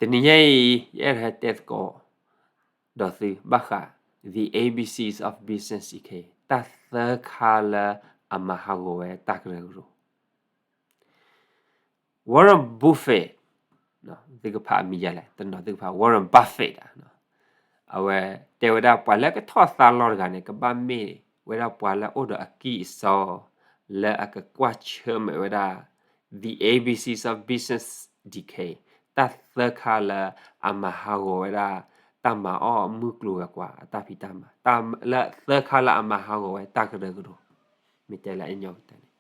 တနံၤညါအံၤ ယအဲၣ်ဒိးဟဲတဲသကိးဒီးသုဘၣ်ဃး the A B Cs of business decay တၢ်သၢခါလၢအမၤဟးဂီၤဝဲတၢ်ကရၢကရိ Warren Buffett သုကဖးအမံၤယၤလဲၣ် တနီၤသုကဖး Warren Buffett ဧါ, အဝဲတဲဝဲဒၣ်ပှၤလၢကထီၣ်သါလီၤတဂၤန့ၣ် ကဘၣ်မ့ၢ်ဝဲဒၣ်ပှၤလၢအိၣ်ဒီးအကံၢ်အစီ လၢအကကွၢ်ဆၢၣ်မဲာ်ဝဲဒၣ် the A B Cs of business decay တၢ်သၢခါလၢအမၤဟးဂီၤဝဲဒၣ် တၢ်မၤအီၣ်မုၢ်ကျိၤဝဲၤကွာ်အတၢ်ဖံးတၢ်မၤ လၢသၢခါလၢအမၤဟးဂီၤဝဲတၢ်ကရၢကရိ မ့ၢ်တဲလၢအညီကတၢၢ်န့ၣ်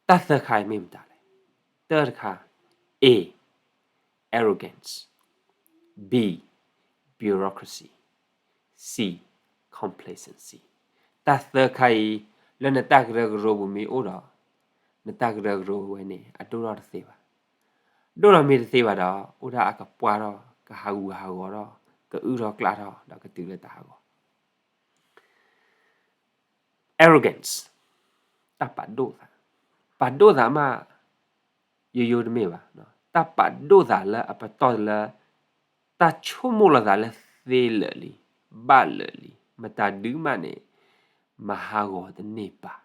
တၢ်သၢခါအံၤမ့ၢ်မတၤလဲၣ်. တၢ်တခါ A, arrogance, B, bureaucracy, C, complacency. တၢ်သၢခါအံၤ လၢနတၢ်ကရၢကရိပူၤမ့ၢ်အိၣ်ဒီး နတၢ်ကရၢကရိဝဲန့ၣ် အဒိၣ်ထီၣ်တသ့ဘၣ်. ဒိၣ်ထီၣ်မ့ၢ်တသ့ဘၣ်ဒီး အိၣ်ဒၣ်အကပှၢ်ထီၣ် ကဟးဂူာ်ဟးဂီၤထီၣ် ကအုၣ်ထီၣ်ကျၣ်ထီၣ် ဒီးကတုၤလၢတၢ်ဟးဂီၤ arrogance တၢ်ပာ်ဒိၣ်သး, ပာ်ဒိၣ်သးမး ယိယိတမ့ၢ်ဘၣ်, တၢ်ပာ်ဒိၣ်သးလၢအပတီၢ်လၢ တၢ်ဆိကမိၣ်လီၤသးလၢသ့လၢာ်လံ, ဘၣ်လၢာ်လံ, မတၤဒုးမးန့ၣ် မၤဟးဂီၤတန့ၢ်ဘၣ်,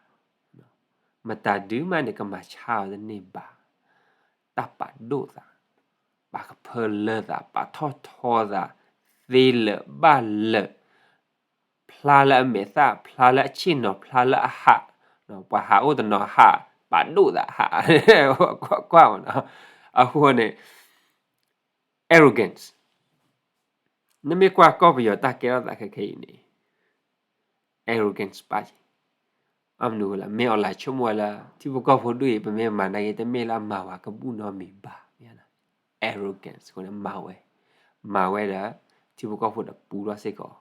မတၤဒုးမးန့ၣ် ကမၤဆါအီၤတန့ၢ်ဘၣ်, တၢ်ပာ်ဒိၣ်သး, ပာ်ကဖၢလၢသး, ပာ်ထီၣ်ထီသး, သ့လၢာ်ဘၣ်လၢာ် ဖျါလၢအမဲာ်သၣ်, ဖျါလၢအဆ့ၣ်နီၤ, ဖျါလၢအဟး, ပှၤဟးအိၣ်တနီၤဟး, ပာ်ဒိၣ်သးဟး, ကွၢ်မနီၤ, အဃိန့ၣ် arrogance, နမ့ၢ်ကွၢ်ကီၢ်ပယီၤတၢ်ကဲထီၣ်သးခဲခဲအံၤန့ၣ် arrogance ပၣ်က့ၤ, အမနုၤဃိလဲၣ်, မ့ၢ်အီၤလၢဆိကမိၣ်ဝဲလၢ ထံဖိကီၢ်ဖိဒူၣ်အံၤ ပမ့ၢ်မၤနာ်က့ တမ့ၢ်လၢအမၤဝဲကဘူၣ်နီတမံၤဘၣ်, arrogance အဃိန့ၣ် မၤဝဲ, မၤဝဲဒီး ထံဖိကီၢ်ဖိဒီးပူထီၣ်စ့ၢ်ကီး,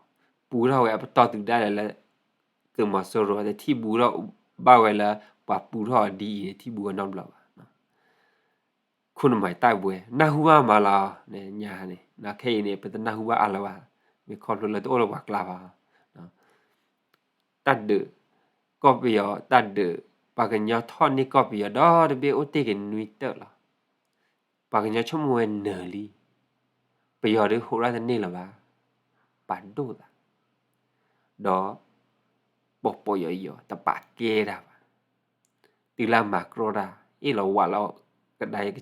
ပူထီၣ်ဝဲအပတီၢ်တုၤဒၣ်လဲာ်လၢ သုးမီၤစိရိၤတထံၣ်ဘူးထီၣ်ဘၣ်ဝဲလၢ ပှၤပူထီၣ်အီၤဒ်အံၤန့ၣ် ထံၣ်ဘူးဝဲနီတဘျီဘၣ်. ခိၣ်နမၤတၢ်ဘှဲ, နၢ်ဟူဘၣ်မးလီၤ, ညါန့ၣ် ခဲအံၤန့ၣ် ပတနၢ်ဟူဘၣ်အါလၢၤဘၣ်, မ့ၢ်ခီဖျိလၢတအိၣ်လၢပှၤကျါဘၣ်. တၢ်ဒုးကီၢ်ပယီၤ, တၢ်ဒုး ပှၤကညီထီၣ်န့ၢ်ကီၢ်ပယီၤဒီတဘ့ၣ်အိၣ်တ့ၢ်က့ၤနွံတၢၢ်လီၤ. ပှၤကညီဆိကမိၣ်ဝဲနၢၤလံ, ပယီၤဒုးဟူးထီၣ်တန့ၢ်လၢၤဘၣ်, ပာ်ဒိၣ်သး, ဒီး ပီၢ်ပီၢ်ယီၤယီၤ တပာ်ကဲတၢ်ဘၣ်, တုၤလၢအမၤကြီတၢ် အ့ၣ်လီၤဝးလီၤကဒါက့ၤကစၢ်သး ဒီး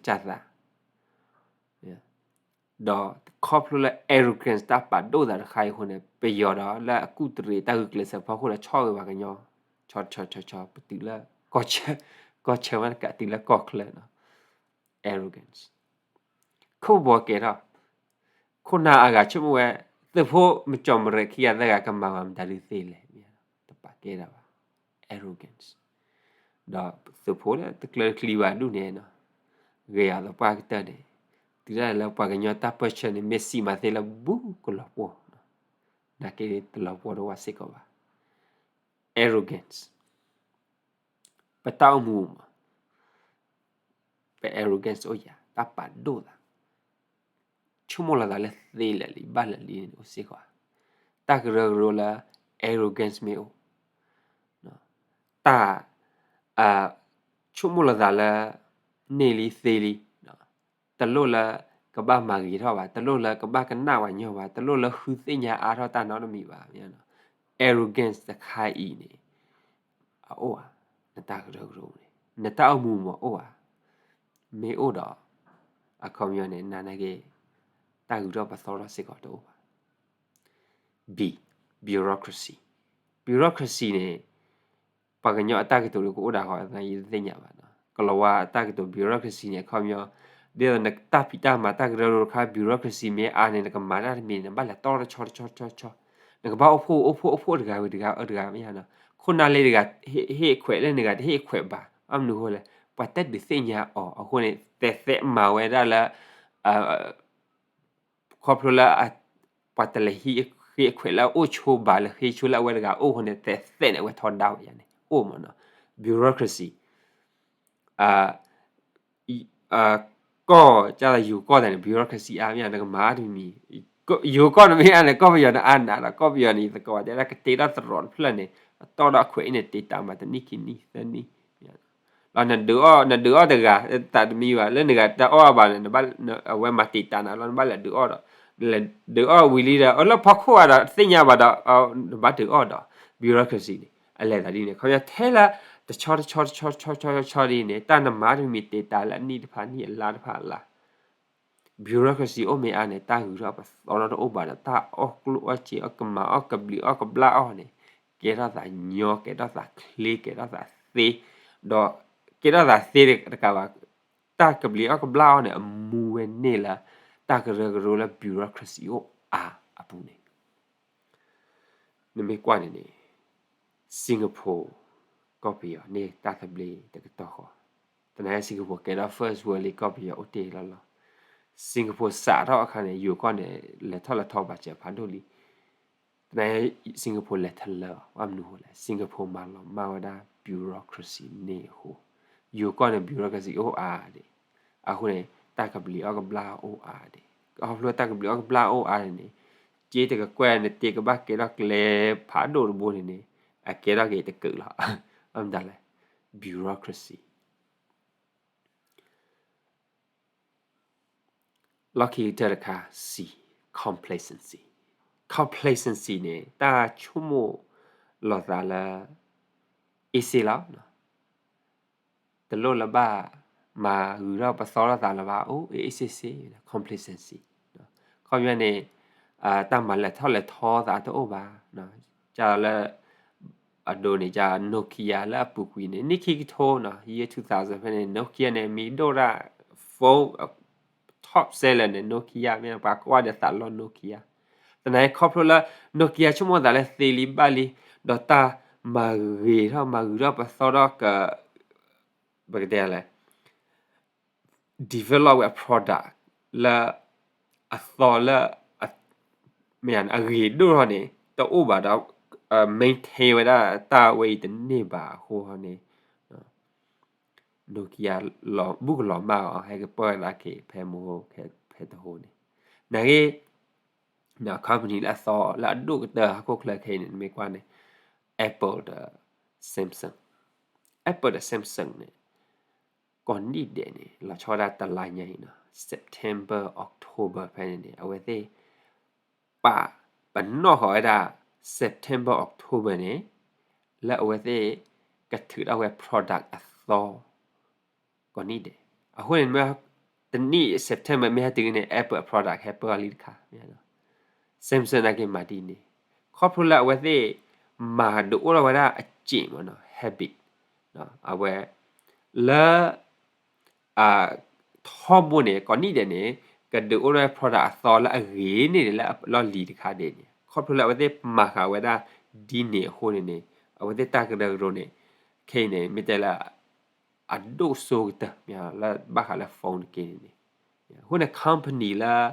ခီဖျိလၢ arrogance တၢ်ပာ်ဒိၣ်သးတခါအံၤအဃိန့ၣ် ပယီၤဒီးလၢအကူၣ်တရံးတၢ်ဂုာ်ကျဲးစၢးဖီခိၣ်ဒီး ဆီၣ်ဂ့ၤပှၤကညီ ဆီဆီဆီဆီ ပတုၤလၢ ကီၢ်ဆၢ, ကီၢ်ဆၢမ့ၢ်တကး တုၤလၢကီၢ်ချၢနီၤ, arrogance ခိၣ်ဘီကဲထီၣ်, ခိၣ်နၢ်အဂၤဆိကမိၣ်ဝဲ သုးဖိမကၠီၣ်မရဲၣ်ခံဂၤသၢဂၤကမၤဝဲမတၤဒုးသ့လဲၣ်, တပာ်ကဲတၢ်ဘၣ်, arrogance ဒီးသုးဖိလၢတကျၢၤတချံဘၣ်ဒူၣ်န့ၣ်နီၤ, ဂ့ၤအသပှၢ်ကတၢၢ်န့ၣ်, တုၤဒၣ်လဲာ်လၢပှၤကညီတၢ်ပၢၢ်ဆၢန့ၣ် မ့ၢ်စံးမၤသ့လၢဘူးကလီၤပှီၢ်, နာ်က့တလီၤပှီၢ်ဒီးဝဲစ့ၢ်ကီးဘၣ်, arrogance ပတၢ်အိၣ်မူမး ပ arrogance အိၣ်ယၤ တၢ်ပာ်ဒိၣ်သး, ဆိကမိၣ်လီၤသးလၢသ့လၢာ်လံ ဘၣ်လၢာ်လံန့ၣ်အိၣ်စ့ၢ်ကီးဧါ, တၢ်ကရၢကရိလၢ arrogance မ့ၢ်အိၣ်, တၢ် ဆိကမိၣ်လီၤသးလၢ န့ၢ်လံသ့လံ, တလိၣ်လၢကဘၣ်မၤဂ့ၤထီၣ်ဘၣ်, တလိၣ်လၢကဘၣ်ကနၣ်ပှၤညီဘၣ်, တလိၣ်လၢဃုသ့ၣ်ညါအါထီၣ်တၢ်နီတမံၤဘၣ်, arrogance တခါအံၤန့ၣ် အအိၣ်ဧါ, နတၢ်ကရၢကရိန့ၣ် နတၢ်အိၣ်မူမးအိၣ်ဧါ, မ့ၢ်အိၣ်ဒီး အခီပညီန့ၣ် နာ်က့ တၢ်ဂုၤထီၣ်ပသီထီၣ်စ့ၢ်ကီးတအိၣ်ဘၣ်. B, bureaucracy, bureaucracy န့ၣ် ပှၤကညီအတၢ်ကတိၤဒ်ကအိၣ်ဒၣ်ဃီ ယတသ့ၣ်ညါဘၣ်, ကလီၤဝါအတၢ်ကတိၤ bureaucracy န့ၣ် အခီပညီ ဒ်သိးနတၢ်ဖံးတၢ်မၤတၢ်ကရၢကရိတခါ bureaucracy မ့ၢ်အါန့ၣ် နကမၤတၢ်တမံၤန့ၣ် နဘၣ်လဲၤတီတဆီတဆီတဆီတဆီ, နကဘၣ်အိၣ်ဖှိၣ်အိၣ်ဖှိၣ်အိၣ်ဖှိၣ်တဂၤဝံၤတဂၤအၢတဂၤမ့ၢ်ဧါနီၤ, ခိၣ်နၢ်လၢတဂၤ ဟ့ၣ်ခွဲးလၢနဂၤတဟ့ၣ်ခွဲးဘၣ်, ဘၣ်မနုၤအဃိလဲၣ်, ပှၤတဒုးသ့ၣ်ညါအီၤအဃိန့ၣ် သဲးသဲးမၤဝဲဒၣ်လၢ ခီဖျိလၢ ပှၤတလဲၤဟ့ၣ်ခွဲးလၢအအိၣ်ဆိဘၣ်လၢဃ့ဆိလၢအဝဲတဂၤအိၣ်အဃိန့ၣ် သဲးသဲးန့ၣ် အဝဲထီဒါဝဲယၤန့ၣ် အိၣ်မးနီၤ, bureaucracy ကီၢ်ကၢ်ယိၤကီၢ်သးန့ၣ် bureaucracy အါမ့ၢ်ဧါ နကမၤတမံၤ, ယိၤကီၢ်နမ့ၢ်အါန့ၣ် ကီၢ်ပယီၤန့ၣ်အါနၤဒီး ကီၢ်ပယီၤန့ၣ် ယသကိးတဲဒၣ်ကတ့ထီၣ်သရိာ်တဖျၢၣ်န့ၣ် အတီဒီးအခွဲးအံၤန့ၣ် တ့တၢ်မၤတနံၣ်ခံနံၣ်သၢနံၣ်, နဒုးအီၣ် နဒုးအီၣ်တဂၤ သးတမံဘၣ် လၢနဂၤတအီၣ်ဘၣ်န့ၣ် နဘၣ် အဝဲမၤတံာ်တာ်နၤလီၤ နဘၣ်လဲၤဒုးအီၣ်ဒီး လဲၤဒုးအီၣ်ဝံၤလံဒီး အလၢဖီခိၣ်အဒီး သ့ၣ်ညါဘၣ်ဒီး နဘၣ်ဒုးအီၣ်ဒီး bureaucracy န့ၣ် အလဲၤသးဒ်န့ၣ် ခီပညီထဲလၢ တဆီတဆီတဆီတဆီတဆီတဆီဒ်န့ၣ် တၢ်နမၤတမံၤတံာ်တာ်လၢအနံၣ်တဖၣ်နံၣ်အလါတဖၣ်အလါ bureaucracy အိၣ်မ့ၢ်အါန့ၣ် တၢ်ဂုၤထီၣ်ပသီထီၣ်တအိၣ်ဘၣ်ဒီး တၢ်အီၣ်ကျိၣ်အီၣ်စ့အီၣ်ကမၤအီၣ်ကဘျံးအီၣ်ကဘျၣ်အီၣ်န့ၣ် ကဲထီၣ်သးညီ ကဲထီၣ်သးချ့ ကဲထီၣ်သးသ့ ဒီးကဲထီၣ်သးသ့တကးဘၣ် တၢ်ကဘျံးအီၣ်ကဘျၣ်အီၣ်န့ၣ် အမူဝဲန့ၢ်လၢ တၢ်ကရၢကရိလၢ bureaucracy အိၣ်အါအပူၤန့ၣ် နမ့ၢ်ကွၢ်န့ၣ်န့ၣ် Singapore ကီၢ်ပယီၤန့ၣ် တၢ်သဘျ့တကတီၢ်ဃီ, သနာ်က့ Singapore ကဲဒီး first world လံ ကီၢ်ပယီၤအိၣ်တ့ၢ်လီၤလီၤ. Singapore စးထီၣ်အခါန့ၣ် ယိၤကီၢ်န့ၣ် လဲၤထီၣ်လဲၤထီဘၣ်စၢၤဖးဒိၣ်လံ. သနာ်က့ Singapore လဲၤထလၢ ဘၣ်မနုၤဃိလဲၣ် Singapore မၤလီၤမၢ်ဝဲဒၣ် bureaucracy န့ၣ်အဃိ, ယိၤကီၢ်န့ၣ် bureaucracy အိၣ်အါဒံး, အဃိန့ၣ် တၢ်ကဘျံးအီၣ်ကဘျၣ်အိၣ်အါဒံး, ခီဖျိတၢ်ကဘျံးအီၣ်ကဘျၣ်အိၣ်အါဒံးန့ၣ် က့တကကွဲၢ်နတ့ကဘၣ်ကဲထီၣ်ကျဲဖးဒိၣ်တဘိန့ၣ်န့ၣ် အကဲထီၣ်က့ၤတကုးလီၤ. အမတၤလဲၣ် bureaucracy လီၢ်ခံကတၢၢ်တခါ C, complacency. Complacency န့ၣ် တၢ်ဆိကမိၣ်လီၤသးလၢ easy လီၤ. တလိၣ်လၢဘၣ်မၤဂုၤထီၣ်ပသီထီၣ်သးလၢၤဘၣ် အိၣ် easy easy, complacency. ခီပညီန့ၣ် တၢ်မၤလဲၤထီၣ်လဲၤထီသးတအိၣ်ဘၣ်. ကလၢ အဒိန့ၣ် က Nokia လၢအပူၤကွံာ်န့ၣ် နံၣ်ခံကထိနီၤ year two thousand ဖဲန့ၣ် Nokia န့ၣ် မံၤဒိၣ်ဒၣ် phone top seller န့ၣ် Nokia မ့ၢ်ပှၤကွၢ်ဒီးသးလီ Nokia. သနာ်က့ခီဖျိလၢ Nokia ဆိကမိၣ်သးလၢသ့လံဘၣ်လံ ဒီးတၢ်မၤဂ့ၤထီၣ်မၤဂုၤထီၣ်ပသီထီၣ်က ပကတဲလဲၣ် develop ဝဲအ product လၢ အသီလၢ မ့ၢ် အဂ့ၤဒိၣ်ထီၣ်န့ၣ် တအိၣ်ဘၣ်ဒီး maintain ဝဲဒၣ်တၢ်ဝဲအံၤတန့ၢ်ဘၣ်အဃိန့ၣ် Nokia ဘူၣ်ကလီၤမၢ်အီၤ ဟဲကပၢၢ်သးက့ၤ ဖဲမဟိ ဖဲတဟိန့ၣ် နာ်က့ company လၢအသီလၢအဒိၣ်ကတၢၢ်ဟီၣ်ခိၣ်ချၢခဲအံၤန့ၣ် နမ့ၢ်ကွၢ်န့ၣ် Apple ဒီး Samsung, Apple ဒီး Samsung န့ၣ် ကိးနံၣ်ဒဲးန့ၣ် လီၤဆီဒၣ်တလါညါအံၤနီၤ September October ဖဲန့ၣ်န့ၣ် အဝဲသ့ၣ် ပာ်ပနီၣ်ဃီၤဝဲဒၣ် September October န့ၣ် လၢအဝဲသ့ၣ် ကထုးထီၣ်ဝဲ product အသီ ကိးနံၣ်ဒဲး အဃိန့ၣ် တနံၣ် September မ့ၢ်ဟဲတုၤန့ၣ် Apple အ product ဟဲပၢၢ်အီၤလံတခါ Samsung နာ်က့မၤဒ်န့ၣ် ခီဖျိလၢအဝဲသ့ၣ် မၤဒုးအိၣ်ထီၣ်ဝဲဒၣ်အစ့ၣ်မ့ၢ်နီၤ habit အဝဲ လၢ ထီဘိန့ၣ် ကိးနံၣ်ဒဲးန့ၣ် ကဒုးအိၣ်ထီၣ်ဝဲ product အသီလၢအဂ့ၤန့ၢ်ဒံးလၢအလီၢ်လံၤတခါဒဲးန့ၣ် ခီဖျိလၢအဝဲသ့ၣ်မၤဃာ်ဝဲဒၣ်ဒ်န့ၣ်အဃိန့ၣ်န့ၣ် အဝဲသ့ၣ်တၢ်ကရၢကရိန့ၣ် ခဲအံၤန့ၣ် မ့ၢ်တဲလၢ အဒိၣ်စိကတၢၢ် လၢဘၣ်ဃးလၢ phone တက့ၢ်န့ၣ်န့ၣ် အဃိန့ၣ် company လၢ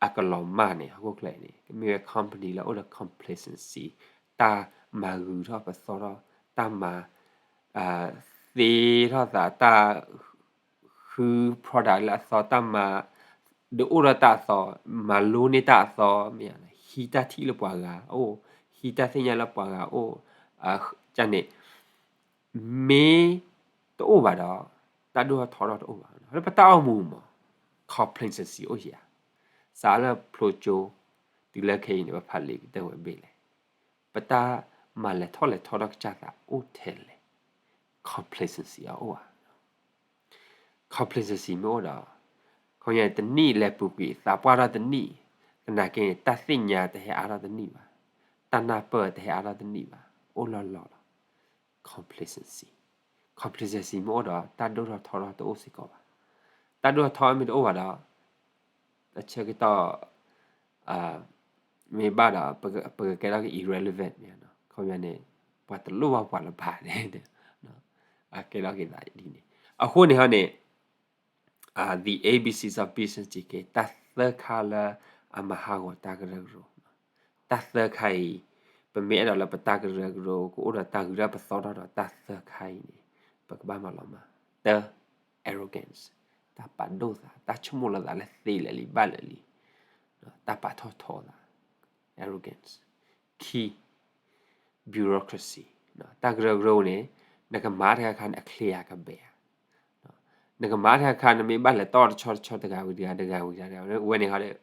အကလီၤမၢ်န့ၣ် ဟီၣ်ခိၣ်ချၢအံၤန့ၣ် ကမ့ၢ်ဝဲ company လၢအိၣ်ဒီး complacency တၢ်မၤဂုၤထီၣ်ပသီထီၣ် တၢ်မၤ သ့ထီၣ်သး တၢ် ဃု product လၢအသီ တၢ်မၤ ဒုးအိၣ်ထီၣ်တၢ်အသီ မၤလိန့ၢ်တၢ်အသီ မ့ၢ် ဟံးတၢ်ထံၣ်လၢပှၤဂၤအအိၣ် ဟံးတၢ်သ့ၣ်ညါလၢပှၤဂၤအအိၣ် ကန့ၣ် မ့ၢ်တအိၣ်ဘၣ်ဒီး တၢ်ဒိၣ်ထီၣ်ထီထီၣ်တအိၣ်ဘၣ် လၢပတၢ်အိၣ်မူမး complacency အိၣ်ဧါ စးလၢဖျိကၠိ တုၤလၢခဲအံၤန့ၣ် ပဖးလံာ်ကတၢၢ်ဝဲဘ့ၣ်လဲၣ် ပတၢ်မၤလဲၤထီၣ်လဲၤထီထီၣ်ကစၢ်သးအိၣ်ထဲလဲၣ် complacency အအိၣ်ဧါ complacency မ့ၢ်အိၣ်ဒီး ခီညါတနံၣ်လဲၤပူၤကွံာ် သးပှၢ်ထီၣ်တနံၣ် သနာ်က့န့ၣ် တၢ်သ့ၣ်ညါတဟဲအါထီၣ်တနံၣ်ဘၣ် တၢ်နၢ်ပၢၢ်တဟဲအါထီၣ်တနံၣ်ဘၣ် အိၣ်လီၤလီၤလီၤ complacency complacency မ့ၢ်အိၣ်ဒီး တၢ်ဒိၣ်ထီၣ်ထီထီၣ်တအိၣ်စ့ၢ်ကီးဘၣ် တၢ်ဒိၣ်ထီၣ်ထီထီၣ်မ့ၢ်တအိၣ်ဘၣ်ဒီး အဆၢကတီၢ် မ့ၢ်ဘၣ်ဒီး ပကကဲထီၣ်က့ၤ irrelevant မ့ၢ် ခီပညီန့ၣ် ပှၤတလိၣ်ဘၣ်ပှၤလၢၤဘၣ်န့ၣ် အကဲထီၣ်က့ၤသးဒ်န့ၣ် အဃိန့ၣ်ဟီန့ၣ် the A B Cs of business က့ တၢ်သၢခါလၢအမၤဟးဂီၤတၢ်ကရၢကရိ တၢ်သၢခါအံၤ ပမ့ၢ်အဲၣ်ဒိးလၢပတၢ်ကရၢကရိ ကအိၣ်ဒီးတၢ်ဂုၤထီၣ်ပသီထီၣ်ဒီးတၢ်သၢခါအံၤန့ၣ် ပကဘၣ်မၤလီၤမၢ် တၢ arrogance တၢ်ပာ်ဒိၣ်သး တၢ်ဆိကမိၣ်လီၤသးလၢသ့လၢာ်လံဘၣ်လၢာ်လံ တၢ်ပာ်ထီၣ်ထီသး arrogance ခံ bureaucracy တၢ်ကရၢကရိန့ၣ် နကမၤတခါခါန့ၣ် အချ့ဧါကဘဲဧါ နကမၤတၢ်အခါ နမ့ၢ်ဘၣ်လဲၤတီၢ်တဆီတဆီ တဂၤဝံၤတဂၤ တဂၤဝံၤတဂၤ အဝဲန့ၣ်ခီဒီး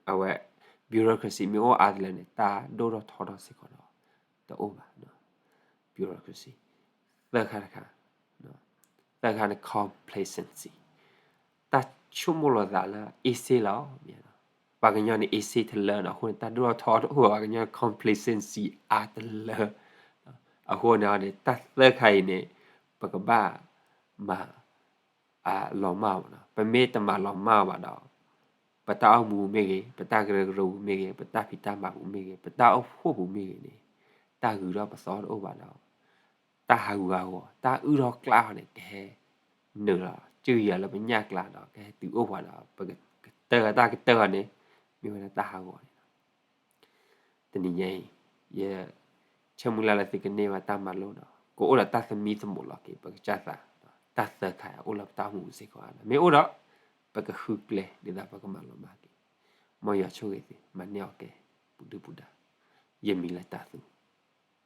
အဝဲ bureaucracy မ့ၢ်အိၣ်အါတလၢန့ၣ် တၢ်ဒိၣ်ထီၣ်ထီထီၣ်စ့ၢ်ကီးဒီး တအိၣ်ဘၣ်. bureaucracy သၢခါတခါ, သၢခါန့ၣ် complacency တၢ်ဆိကမိၣ်လီၤသးလၢ easy လီၤ. ပှၤကညီန့ၣ် easy တလၢနီၤ, အဃိန့ၣ် တၢ်ဒိၣ်ထီၣ်ထီထီၣ်တအိၣ်ဘၣ်, ပှၤကညီန့ၣ် complacency အါတလၢ. အဃိန့ၣ်န့ၣ် တၢ်သၢခါအံၤန့ၣ် ပကဘၣ်မၤ လီၤမၢ်အီၤနီၤ. ပမ့ၢ်တမၤလီၤမၢ်အီၤဘၣ်ဒီး ပတၢ်အိၣ်မူပူၤမ့ၢ်ဂ့ၤ, ပတၢ်ကရၢကရိပူၤမ့ၢ်ဂ့ၤ, ပတၢ်ဖံးတၢ်မၤပူၤမ့ၢ်ဂ့ၤ, ပတၢ်အိၣ်ဖှိၣ်ပူၤမ့ၢ်ဂ့ၤန့ၣ် တၢ်ဂုၤထီၣ်ပသီတအိၣ်ဘၣ်ဒီး တၢ်ဟးဂူာ်ဟးဂီၤ တၢ်အုၣ်ထီၣ်ကျၢ်ထီၣ်န့ၣ် ကဟဲနုာ်လီၤ ကၢယၤလၢပညၣ်ကျါဒီး ကဟဲတုၤအိၣ်ပှၤဒီး ပကတၢၢ်တၢ်ကတၢၢ်န့ၣ် မ့ၢ်ဝဲဒၣ်တၢ်ဟးဂီၤန့ၣ်လီၤ. တနံၤညါအံၤ ယဆၢမုၢ်လၢ်လၢသုကန့ၢ်ဘၣ်တၢ်မၤလိဒီး ကအိၣ်ဒီးတၢ်သမံသမိးလီၤက့ၤ ပကစၢ်သး တၢ်သၢခါအံၤအိၣ်လၢပတၢ်အိၣ်မူပူၤစ့ၢ်ကီးဧါ. မ့ၢ်အိၣ်ဒီး ပကဃုကျဲဒ်သိးပကမၤလီၤမၢ်က့ၤ. မ်ယွၤဆိၣ်ဂ့ၤသု မၤန့ၢ်အီၤကဲ ပူၤဒုၣ်ပူၤဒါ. ယမံၤလၢတၢ်သူ